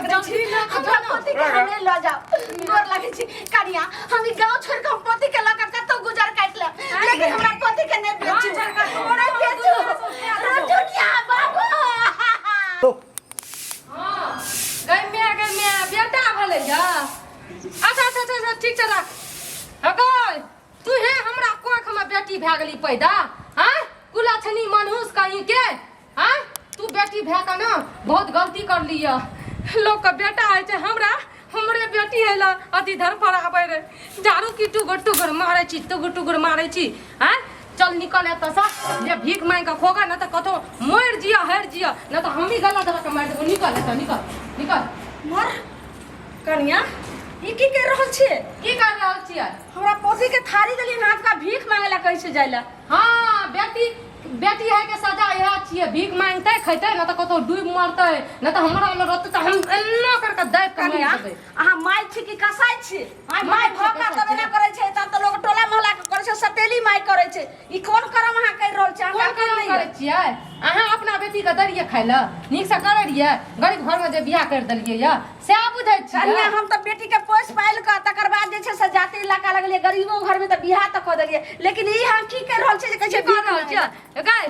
पकड़ै छी। जल्दी लऽ कऽ हमरा जाउ। पति के हमरे लऽ जाओ, गोर लागै छी। कनिया, हम ई गांव छोड़ के हम पति के लऽ के कतौ गुजर काटि लेब, लेकिन हमरा पति के नहि बेचू, गाँव छोड़ कऽ तोरा नहि बेचू। हम दुनू के रे दुनिया बाबू। हाँ, गै माय, गै माय, बेटा भेलै या। अच्छा अच्छा अच्छा अच्छा, ठीक छै, राख। हे गै, तू हे हमरा कोख में बेटी भए गेली पैदा। हाँ, कुलक्षणी मनहूस कहीं के। हाँ, तू बेटी भए के ना बहुत गलती कर लिया। लोग के बेटा होइ छै, हमरा हमरे बेटी है ला अति धर पर आबै रे। झाड़ू की टुगर टुगर मारै छी, टुगर टुगर मारै छी। हाँ, चल निकल एतऽ से, जे भीख मांगि के खोगा न तऽ कतौ मरि जिया हरि जिया, न तऽ हमही गला दबा के मारि देबो। निकल एतऽ, निकल निकल। मर कनिया, ई की कर रहल छियै? की कर रहल छियै? हमरा पोती के थारी देलियै हाथ का, भीख मांगे ला कहै छै जाय ला। हाँ, बेटी बेटी है के सजा इएह छियै, भीख मांगतै खैतै, न तऽ कतौ डूबि मरतै, न तऽ हमरा लग रहतै तऽ हम एना कर के दाबि के मारि कनिया, देबै। अहाँ माय छी कि कसाई छी? माय माय छी, भऽ कऽ कसाई तब एना छी। करै छै तब तऽ लोग टोला मोहल्ला के करै छै, सतेली माय करै छै। ई कोन कर्म अहाँ करि रहल छी? कोन अहाँके कर्म नहि करै छियै? अहाँ अपना बेटी के दैलियै खाय लए? नीकसँ करै रहियै? गरीब घरमे जे बियाह करि देलियै यऽ सएह बुझै छियै? कनिया, हम तऽ बेटी के पोसि पालि कऽ तकर बाद जे छै से जाति इलाका लगलियै, गरीबो घरमे तऽ बियाह तऽ कऽ देलियै, लेकिन ई अहाँ की करि रहल छियै जे कहै की छियै कर रहल छियै गै?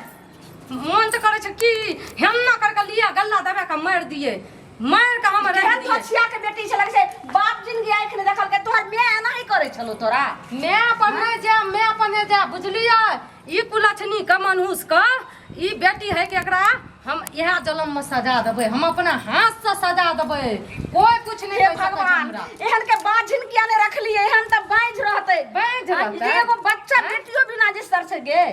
मन तऽ करै छै कि हेमना कर के लिअ गल्ला दबा के मारि दियै, मारि के हम रखि केहन दियै। धोछिया के बेटी छै, लगै छै बाप जिंदगी आँखि नहि देखलकै। तोहर माय एना ही करै छलौ तोरा? माय पर नहि जाय, माय पर नहि जाय, बुझलियै? ई कुलक्षणी के मनहूस के ई बेटी है के एकरा हम इएह जलम में सजा देबै, हम अपना हाथ से सजा देबै, कोई कुछ नहीं हे कहि सकै छै भगवान, हमरा। एहन के बाझिन किया नहि रखलियै? एहन तऽ बाझ रहतै, बाँझ रहतै। जे एगो बच्चा बेटियो बिना जे सर से गे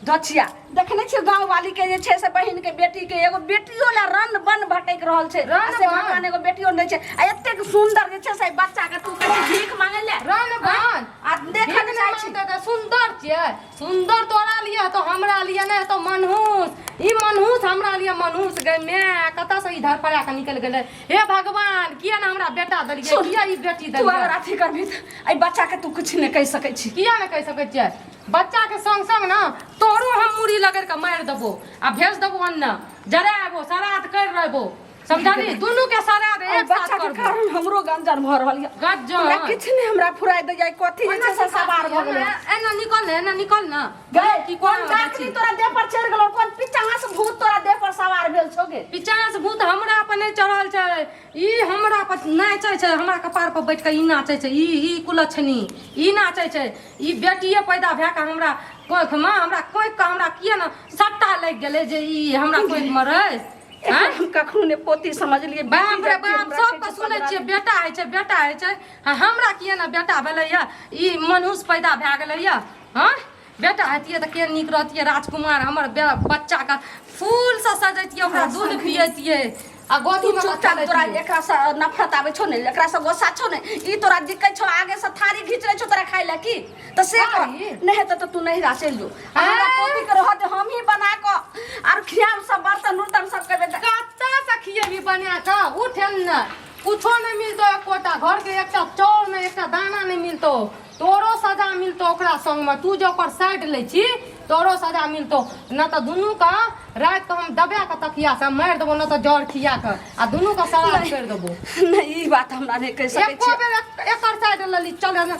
दछिया देखने छियै, गाँव वाली के जे छै से बहिन के बेटी के एगो बेटियो ला रन बन भटक रहल छै, रन आ से बन। भगवान एगो बेटियो नहि छै, आ एतेक सुंदर जे छै से बच्चा के तू कहै छी भीख मांगे ले? रन बन आ देखऽ भीख चाहै नहि छी। मांगतै तऽ सुन्दर छियै, सुन्दर तोरा लिए हेतौ, हमरा लिए नहि हेतौ। मनहूस, ई मनहूस हमरा लिए मनहूस। गै माय, कतऽ से ई धड़फड़ा के निकलि गेलै? हे भगवान, किया ने हमरा बेटा देलियै, सुन, किया ई बेटी तू अगर देलियै? अथी करबही तऽ एहि बच्चा के तू किछु नहि कहि सकै छी। किया ने कहि सकै छियै? बच्चा के संग संग ना तोरो हम मुड़ी लगड़ के मारि देबो आ भेज देबो अन्न जरा आबो, श्राद्ध कर रहबो, समझली? दुनू के श्राद्ध एहि एक साथ बच्चा के करबो। कारण हमरो गंजन भऽ रहल यऽ। गंजन। हमरा किछु नहि हमरा फुराइ दैया, कथी जे छै से सवार भऽ गेलै। एना निकल ने, एना निकल ने। गै, की कोन कोन डाकनी तोरा देह पर चढ़ि गेलौ? कोन पिचास भूत तोरा देह पर सवार भेल छौ गे? पिचास भूत हमरा पर नहि चढ़ल छै, ई हमरा पर नाचै छै, हमरा कपार पर बैठ के ई नाचै छै, ई कुलक्षणी ई नाचै छै। ई बेटिए पैदा भए कऽ हमरा कोखमे, हमरा कोखिके हमरा किए ने सट्टा लागि गेलै जे ई हमरा कोखिमे रहै? एकरा हम कखनो ने पोती समझलियै। बाप रे बेटी बाप, हमरा सबके कहै छै सुनै पगड़ा। छियै बेटा होइ छै, बेटा होइ छै, आ हमरा किए ने बेटा भेलैया? ई मनुष्य पैदा भए गेलैया। हँ, बेटा हेतियै तऽ के नीक रहतियै, राजकुमार हमर बच्चाके फूलसँ सजैतियै, ओकरा दूध पियैतियै आ तू गोदीमे चुपचाप, तोरा खेलैतियै। एकरा से नफरत आबै छौ ने, एकरा से गुस्सा छौ ने, ई तोरा दिक्कत छौ, आगे से थारी घीच लै छौ तोरा खाय ला की तऽ से कर। थारी? नहि हेतौ तऽ तू नहिरा चलि जो आ हमरा पोती के रह दे, हम ही बना कऽ आर खियाब सब बर्तन उर्तन सब के। कत्ता से खिएबी बना कऽ? उठ ने, कुछो नहि मिलतो, एकोटा घर के एकटा चाउर नहि, एकटा दाना नहि मिलतो। तोरो सजा मिलतो ओकरा संगमे, तू जे ओकर साइड लै छी तोरो सजा मिलतो। न तऽ दुनू के राति के हम दबा के तकिया से मारि देबो, न तऽ जर खिया के आ दुनू के सराद करि देबो। नहि, ई बात हमरा नहि कहि सकै एको छी। बेर एकर साइड लली। चल ने,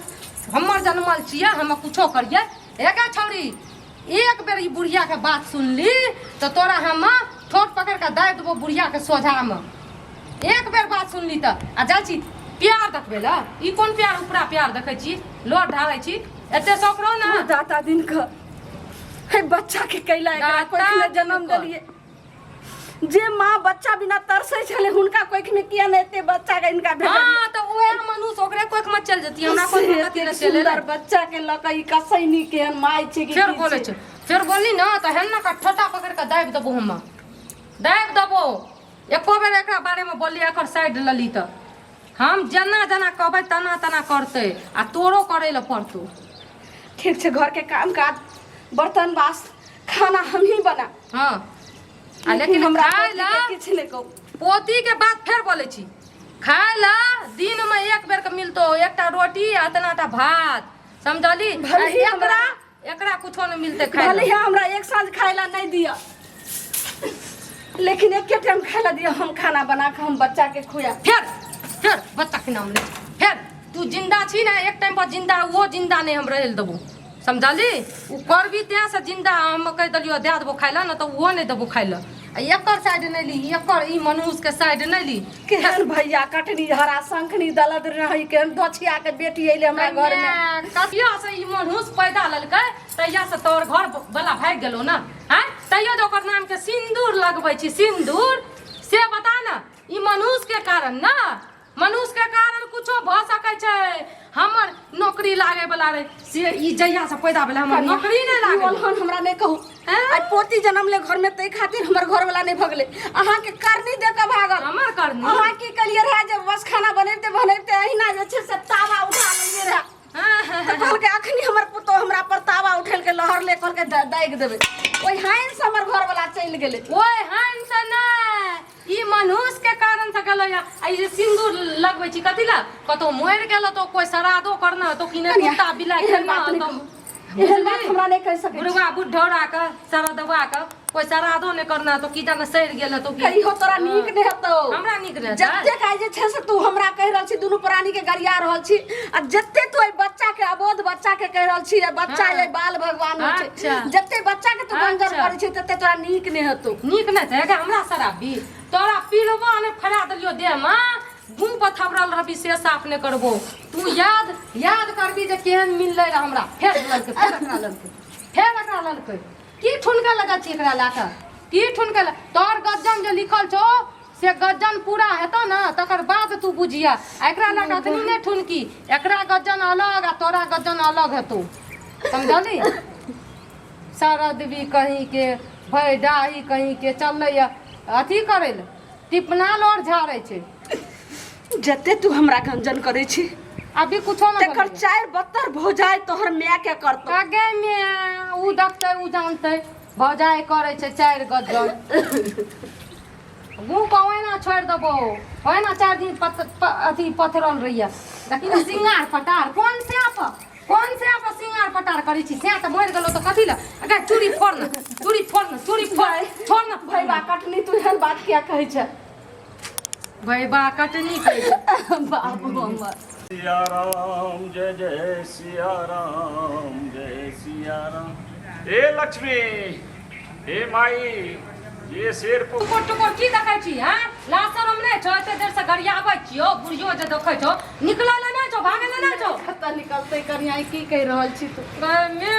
हमर जनमल छियै, हम कुछो करियै। एके छौड़ी, एक बेर ई बुढ़िया के बात सुनली तऽ तोरा हम ठोक पकड़ के दाबि देबो बुढ़िया के सोझामे। एक बेर बात सुनली तऽ। आ जाइ छी प्यार देखबै लए, ई कोन प्यार? उपरा प्यार देखै छी, लोट ढारै छी, एते शौक रहो ने। दाता दिन के हे बच्चा के कैला एकरा दाता कोखि में जन्म दिन के। देलिए, जे माँ बच्चा बिना तरसै छलै हुनका कोखि में किया ने एते बच्चा के इनका भेजलियै? हाँ, तऽ ओएह मनुष्य ओकरे कोख में चलि जतियै, हमरा कोख में कथी लए चलि एलै? सुंदर बच्चा के लऽ कऽ ई कसैनी केहन माय छै कि फेर की बोलै छै? फेर बोलली ने तऽ हेन ने ठोटा पकड़ि कऽ दाबि देबो, हम दाबि देबो। एको बेर एकरा बारेमे बोलली, एकर साइड लली तऽ हम जेना जेना कहबै तेना तेना करतै आ तोरो करै लए पड़तौ। ठीक छै, घर के काम काज, बर्तन बास, खाना हमही बना। हँ, आ लेकिन हमरा खाय पोती लए के किछु नहि कहू। पोतीके बात फेर बोलै छी, खाय लए दिनमे एक बेरके मिलतौ एकटा रोटी आ एतना टा भात, समझली? भले ही आ एकरा हमरा एकरा कुछो नहि मिलतै खाय भले लए। ही हमरा एक साँझ खाय ला नहीं दिया। लेकिन एके टाइम खाय ला दिअ, हम खाना बना के हम बच्चा के खुआ। फेर फेर बच्चा के नाम ले फेर। तू जिंदा छी ना एक टाइम पर जिंदा, वो जिंदा नहीं हम रहे देबो, समझली? उ करबी तें से जिंदा हम कहि देलियो दए देबो खाय ला, ना तऽ ओहो नहि देबो खाय ला। आ एकर साइड नहि ली, एकर ई मनुष्य के साइड नहि ली। केहन भैया कटनी हरा शंखनी दलद रही, केहन दछिया के बेटी अइले हमरा घर में। कहिया से ई मनुष्य पैदा लेलकै तहिया से तोहर घर वाला भागि गेलो ना? आँय, तैयो जे ओकर नाम के सिन्दूर लगबै छी सिन्दूर, से बता ना। ई मनुष्य के कारण ना, मनुष्य के कारण कुछो भऽ सकै छै। हमर नौकरी लागे वाला रहे से ई जहिया से पैदा भेलै हमर नौकरी नहि ई लागल। ओलहन हमरा नहि कहू। हैं? आइ पोती जन्म ले घर में तै खातिर हमर घर वाला नहीं भगले, अहाँ के करनी दे के भागल। हमर करनी? अहाँ की कलिए रहे जे बस खाना बनेते बनेते अहिना जे छै से तावा उठा लेलिए रहे। तऽ कहलकै अखनी हमर पुतोह हमरा पर तावा उठेलकै, लहर ले, कहलकै दागि देबै। ओहि हाइन से हमर घर वाला चलि गेलै। ओहि हाइन से नहि, ई मनुष्य के कारण से गेलै। आ ई जे सिन्दूर लगबै छी कथी ला? कतौ मरि गेल तो कोई श्राद्धो करना तो कि नहि कुत्ता बिलाइ एहन खेलना बात नहि तो कहू। एहन बात हमरा नहि कहि सकै छी। बुढ़वा बुढ़ौरा के श्राद्धवा के कोई श्राद्धो नहि करना तो की जाने सड़ि गेल तो की। कहियो तोरा नीक नहि हेतौ। हमरा नीक नहि हेतै? जतेक आइ जे छै से तू हमरा कहि रहल छी, दुनू प्राणी के गरिया रहल छी, आ जते तू एहि बच्चा के, अबोध बच्चा के कहि रहल छी, बच्चा ये बाल भगवान होइ छै। जते बच्चा के तू गंजन करै छी तते तोरा नीक नहि हेतौ। नीक नहि छै। हमरा शराबी तोरा पीलबा नहि फड़ा देलियो देह में, मुँह पर थपड़ल रहबी से साफ नहि करबो। तू याद याद करबी जे केहन मिललै रह हमरा। फेर ललकै, फेर एकरा ललकै, फेर एकरा ललकै। की ठुनका लगा छी एकरा लए कऽ? की ठुनका? तोहर गज्जन जे लिखल छौ से गज्जन पूरा हेतौ ने तकर बाद तू बुझिया। आ एकरा लए कऽ अखनी नहि ठुनकी, एकरा गज्जन अलग आ तोरा गज्जन अलग हेतौ, समझली? शरद भी कहीं के भय डाही कहीं के चललै अथी करै लए, टिपना लोर झाड़ै छै। जते तू हमरा गंजन करै छी अभी कुछो ना तेकर चारि बत्तर भौजाइ तोहर माय के करतौ। आगे में उ देखतै उ जानतै। भौजाइ करै छै चारि गजन, मुँह पर ओहिना छोड़ि देबो, ओहिना 4 दिन अथी पथरल रहिए। देखी ने सिंगार पटार कोन से आप कोन से आप सिंगार पटार करै छी? से तऽ मरि गेलौ तऽ कथी लए? अगर चूड़ी फोड़ ने, चूड़ी फोड़ ने, चूड़ी फोड़, छोड़ ने। भैया कटनी, तू एहन बात किया कहै छै? भैबा कटनी कहै छै। बाबू हमर। सिया राम जय जय सिया राम जय सिया राम। हे लक्ष्मी, हे माई, ये शेर को टुकुर टुकुर की देखै छी? हैं, लाज शरम नहि छौ? एते देर से गरियाबै छियौ, बुढ़ियो जे देखै छौ, निकलै लए नहि छौ, भागै लए नहि छौ। कतऽ निकलतै कनिया, ई की कहि रहल छी तू? गै मे,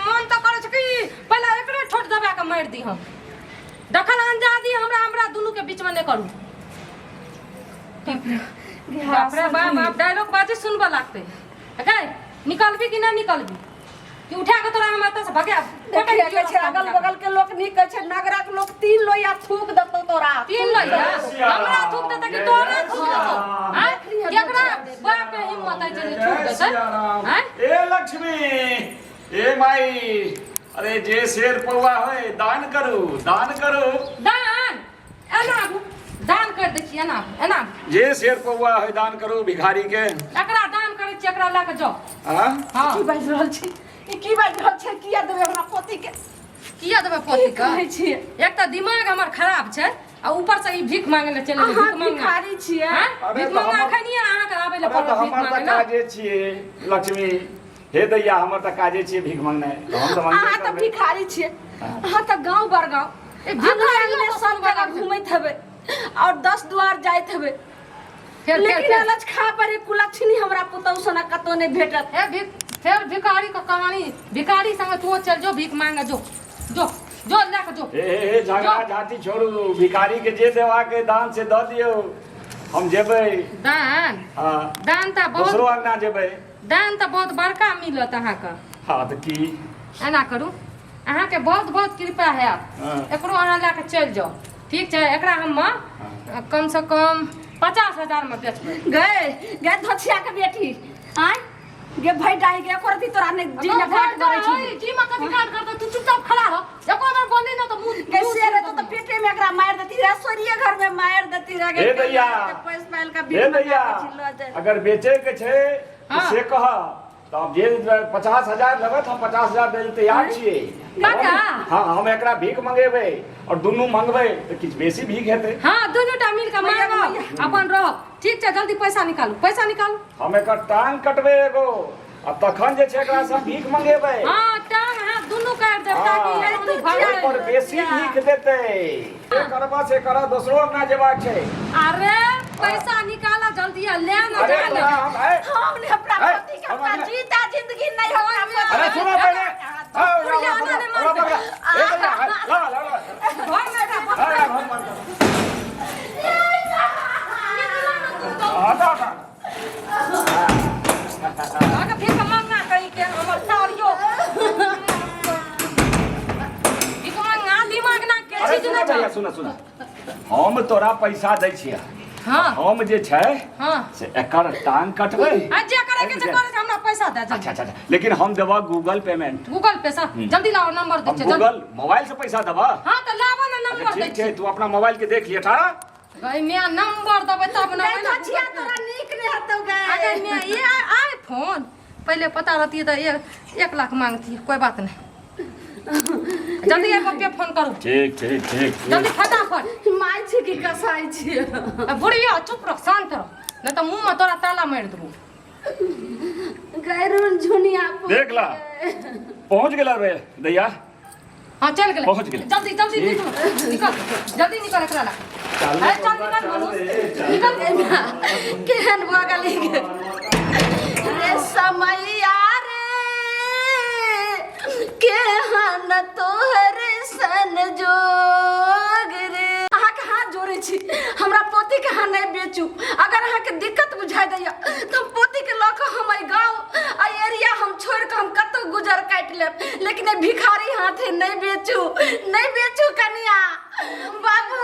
मन तऽ करै छै कि पहिले एकरे ठोट दबा कऽ मारि दी हम। दखल अंजादी हमरा हमरा दुनू के बीच में नहीं करू। बाप रे बाप, आप डायलॉग बाजी सुनबऽ लागतै। गै, निकलबी कि नहीं निकलबी? कि उठा के तोरा हम एतऽ से भगा देखिए कहै छै अगल बगल के लोक नीक कहै छै, नगरक लोक 3 लोहिया थूक देतौ तोरा। 3 लोहिया हमरा थूक देतै कि तोरा थूक देतौ? आँय, केकरा बाप के हिम्मत है जे थूक देतै? आँय ए लक्ष्मी, ए माई, अरे जे शेर पौआ होय दान करू, दान करू। दान एना आबू, दान कर दै छी, एना आबू, एना आबू। जे शेर पौआ होय दान करू भिखारी के। एकरा दान करै छी, एकरा लए कऽ जाउ। हाँ? हाँ। की बाजि रहल छी ई? की बाजि रहल छै? किया देबै हमरा पोती के? किया देबै पोती की के? कहै छियै? एक तऽ दिमाग हमर खराब छै आ ऊपर से ई भीख मांगे ले चलि गेलै, अहाँ भीख मांगे। भिखारी छियै? हाँ? अरे भीख तऽ मांगे अखनिये अहाँके आबै लए अरे तऽ पड़त भीख हमर तऽ मांगे ले। काजे छियै लक्ष्मी, हे दैया, हमर तऽ काजे छियै भीख मंगनाइ, तऽ हम तऽ मंगबे अहाँ तऽ करबै। भिखारी छियै, अहाँ तऽ गाँव बड़गाँव ए, भिखारी अंगना तऽ सब सुनबे जगह करै छै। घूमैत हेबै और 10 द्वार जाइत हेबै, फेर फेर लेकिन फेर अलज खा पर एक कुलक्षणी हमरा पुतहु सना कतौ नहि भेटत। ए भीख, फेर भिखारी के कहानी। भिखारी संगे तू चल जो, भीख मांगे जो, जो जो लए के जो। हे हे हे, झगड़ा झाटी छोड़ू, भिखारी के जे देवा के दान से दऽ दियौ, हम जेबै। दान? हाँ। दान तऽ बहुत दोसरो अंगना जेबै। दान तऽ बहुत बड़का मिलत अहाँके। हाँ तऽ की? एना करू, अहाँके बहुत बहुत कृपा हैत। एकरो अहाँ लए कऽ चलि जाउ, ठीक छै? एकरा हम कम से कम 50,000 मे बेचबै। गए गए धोछिया के बेटी, आय गे भई डाही गे, एको रत्ती तोरा नहि जी में घाट करै छी। जी में कथी काट करतै? तू चुपचाप खड़ा रह, एको बेर बोलली ना तऽ मुँह गे से रहतो तऽ पेटे में एकरा मारि देती रहे, रसोइये घर में मारि देती रहे। हे दैया, पैस पाइल का हे भीख दैया, मंगा के चिल्लो जाए। अगर बेचे के छै तऽ से कह। तऽ हम जे 50,000 लेबै तऽ हम 50,000 दै लए तैयार छियै। काका। हँ, हम एकरा भीख मंगेबै और दुनू मंगबै तऽ किछु बेसी भीख हेतै। हाँ, दुनू टा मिल के मांगब, अपन रहब। ठीक छै, जल्दी पैसा निकालू, पैसा निकालू। हम एकर टांग कटबै एगो आ तखन जे छै एकरा से भीख मंगेबै। हाँ, टांग हाथ दुनू काटि देब ताकि हाँ, ये आदमी भगै। ओहि पर बेसी भीख देतै। जे करबऽ से करऽ, दोसरो अंगना जेबाक छै। अरे पैसा निकाला जल्दी आ ले ना। अरे जा तोरा ले। हम ए, हम ने अपना ए, पति के हम अपना अपना- जीता जिंदगी नहीं हमरा पति। अरे सुनो पहिले। हाँ, बुढ़िया आना ने ओकरा मारतै। पकड़ा। ए, भैया, ला, ला, ला। घर में एकरा ला, ला, हम बंद कर। हाँ, ला, ला। अगे फिर के मंगा कहीं के हमर सारियो भीख मंगा दिमाग ना के अरे चीज सुनो ना भैया, छै। सुनो सुनो, हम तोरा पैसा दै छियै। हाँ। हम जे छै हाँ। से एकर टांग कटबै। आ जे करे के छै करे छै, हमरा पैसा दे जल्दी। अच्छा अच्छा अच्छा, लेकिन हम देबऽ गूगल पेमेंट। गूगल पे से जल्दी लाओ, नंबर दे हम छै जल्दी। गूगल मोबाइल से पैसा देबऽ। हाँ तऽ लाबो ना, अच्छा नंबर दे। ठीक छै, तू अपना मोबाइल के देख लिअ ठारा। गई मियाँ, नंबर देबै तब ना। नहीं तो छिया तोरा नीक नहीं हतौ गए। अगर मियाँ ये आईफोन पहले पता रहती तो 1 लाख मांगती। कोई बात नहीं, जल्दी एक पे फोन करू। ठीक ठीक ठीक। जल्दी फटाफट। माय छी कि कसाई छी? आ बुढ़िया, चुप रह, शांत रह, नहीं तो मुंह में तोरा ताला मार देबो। गैरुन झुनिया। देख ला, पहुंच गेला रे दैया। हाँ, चल गेलै। पहुँच गेलै। जल्दी जल्दी ठीक। निकल निकल, जल्दी निकल एकरा ला। चल। अरे चल, निकल मनुष, निकल। केहन भऽ गेली गे रे समैया रे, केहन तोहर संजोग रे। अहाँके हाथ जोड़ै छी, हमरा पोतीके अहाँ नहि बेचू। अगर अहाँके दिक्कत बुझाइ दैया तऽ हम पोतीके लऽ कऽ हम एहि गाँव एहि एरिया हम छोड़ि कऽ हम कतहु गुजर काटि लेब, लेकिन एहि भिखारी हाथे नहि बेचू, नहि बेचू। कनिया, बाबू।